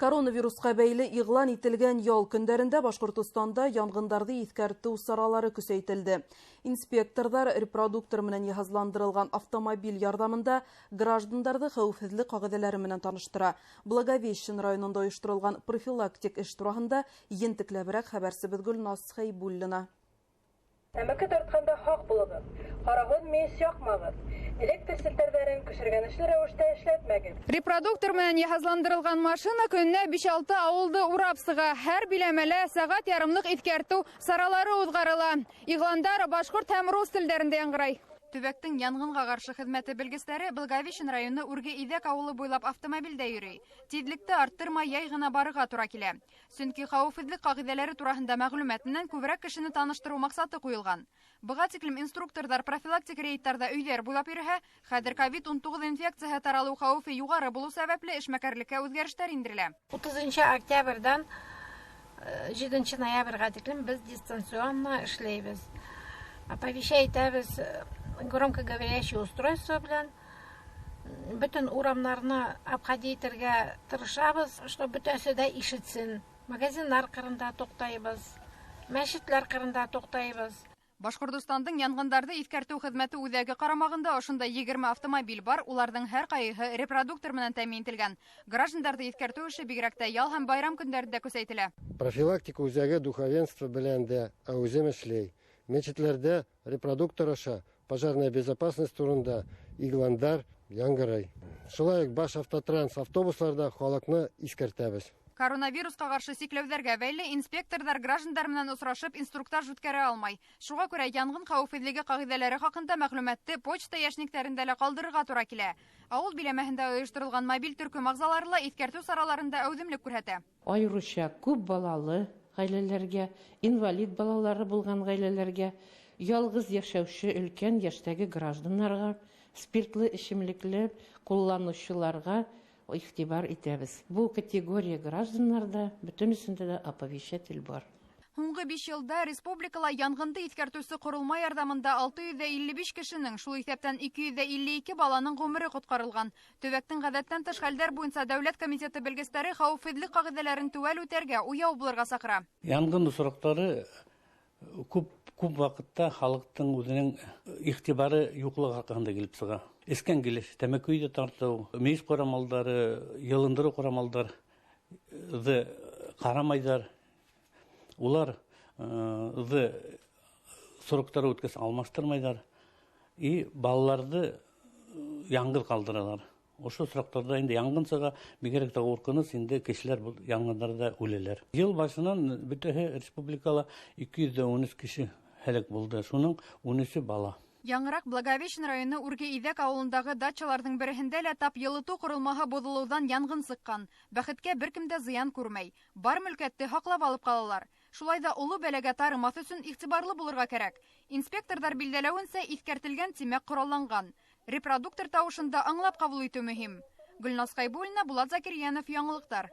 Коронавирусҡа бәйле иғлан ителгән ял көндәрендә Башҡортостанда янғындарҙы иҫкәртеү саралары көсәйтелде. Инспекторҙар репродуктор менән йыһазландырылған автомобиль ярҙамында граждандарҙы хәүефһеҙлек ҡағиҙәләре менән таныштыра. Благовещен районында ойошторолған профилактик эш тураһында ентекләберәк хәбәрсебеҙ Гөлназ Хәйбуллина. Тәмәке тартҡанда һаҡ булығыҙ, ҡарағыҙ мейес яҡмағыҙ, электр селтәрҙәрен көсөргәнешле рәүештә эшләтмәгеҙ. Репродуктор менән йыһазландырылған машина көнөнә 5-6 ауылды урап сыға. Һәр биләмәлә сәғәт ярымлыҡ иҫкәртеү саралары уҙғарыла. Иғландар башҡорт һәм рус телдәрендә яңғырай. Төбәктең янғынға ҡаршы хеҙмәте белгестәре Благовещен районы Үрге Иҙәк ауылы буйлап автомобилдә йөрөй. Тиҙлекте арттырмай яй ғына барырға тура килә. Сөнки хәүефһеҙлек ҡағиҙәләре тураһында мәғлүмәт менән күберәк кешене таныштырыу маҡсаты ҡуйылған. Быға тиклем инструкторҙар профилактик рейдтарҙа өйҙәр буйлап йөрөһә, хәҙер ковид-19 инфекцияһы таралыу хәүефе юғары булыу сәбәпле эшмәкәрлеккә үҙгәрештәр индерелә. 30 октябрҙән 7 ноябргә тиклем беҙ дистанционно эшләйбеҙ. Оповещать итәбеҙ громкоговорящее устройство белән. Бөтөн урамнарны обходить итергә тырышабыҙ, чтобы бөтәсе дә ишетсен. Магазиннар ҡырында туҡтайбыҙ, мәсетләр ҡырында туҡтайбыҙ. Башҡортостандың янғындарҙы иҫкәртеү хеҙмәте үҙәге ҡарамағында ошонда 20 автомобиль бар, уларҙың һәр ҡайһыһы репродуктор менән тәьмин ителгән. Граждандарҙы иҫкәртеү эше бигерәк тә ял һәм байрам көндәрендә көсәйтелә. Профилактика үҙәге духовенство белән дә әүҙем эшләй. Мәсетләрҙә репродуктор аша пожарная безопасность турында иғландар яңғырай. Шулай уҡ баш автотранс автобусларҙа халыҡны иҫкәртәбеҙ. Коронавирусҡа ҡаршы сикләүҙәргә бәйле инспекторҙар граждандар менән осрашып инструктаж үткәрә алмай. Шуға күрә янғын хәүефһеҙлеге ҡағиҙәләре хаҡында мәғлүмәтте почта йәшниктәрендә лә ҡалдырырға тура килә. Ауыл биләмәһендә ойошторолған мобиль төркөм ағзалары ла иҫкәртеү сараларында әүҙемлек күрһәтә. Айырыуса күп балалы ғаиләләргә, инвалид балалары булған ғаиләләргә, ялғыҙ йәшәүсе өлкән йәштәге гражданнарға, спиртлы эсемлекләр ҡулланыусыларға иғтибар итәбеҙ. Был категория гражданнарҙа бөтөнөһөндә лә оповещатель бар. Һуңғы 5 йылда республикала янғынды иҫкәртеүсе ҡоролма ярҙамында 655 кешенең, шул иҫәптән 252 баланың ғүмере ҡотҡарылған. Төбәктең ғәҙәттән тыш хәлдәр буйынса дәүләт комитеты белгестәре хәүефһеҙлек ҡағиҙәләрен теүәл үтәргә, уяу булырға саҡыра. Янғын осраҡтары күп ваҡытта халыҡтың үҙенең иғтибары юҡлығы хаҡында килеп сыға. Эскән килеш, тәмәке өйҙә тартыу, мейес ҡорамалдары, йылындырыу ҡорамалдарҙы ҡарамайҙар. Улар сроктары үткәс алмаштырмайҙар и балаларҙы яңғыҙ ҡалдыралар. Ошо сроктарҙа инде янғын сыға, бигерәк тә ҡурҡыныс, инде кешеләр был янғындарҙа үләләр. Йыл башынан бөтәһе республикала 213 кеше һәләк булды, шуның 13-ө бала. Яңыраҡ Благовещен районы Үрге Иҙәк ауылындағы дачаларҙың береһендә лә тап йылытыу ҡоролмаһы боҙолоуҙан янғын сыҡҡан. Бәхеткә бер кем дә зыян күрмәй. Бар мөлкәтте һаҡлап алып ҡалалар. Шулай ҙа оло бәләгә тарымаҫ өсөн иғтибарлы булырға кәрәк. Инспекторҙар билдәләүенсә, иҫкәртелгән тимәк ҡоралланған. Репродуктор тауышын да аңлап ҡабул итеү мөһим. Гөлназ Хәйбуллина, Булат Закирьянов, яңылыҡтар.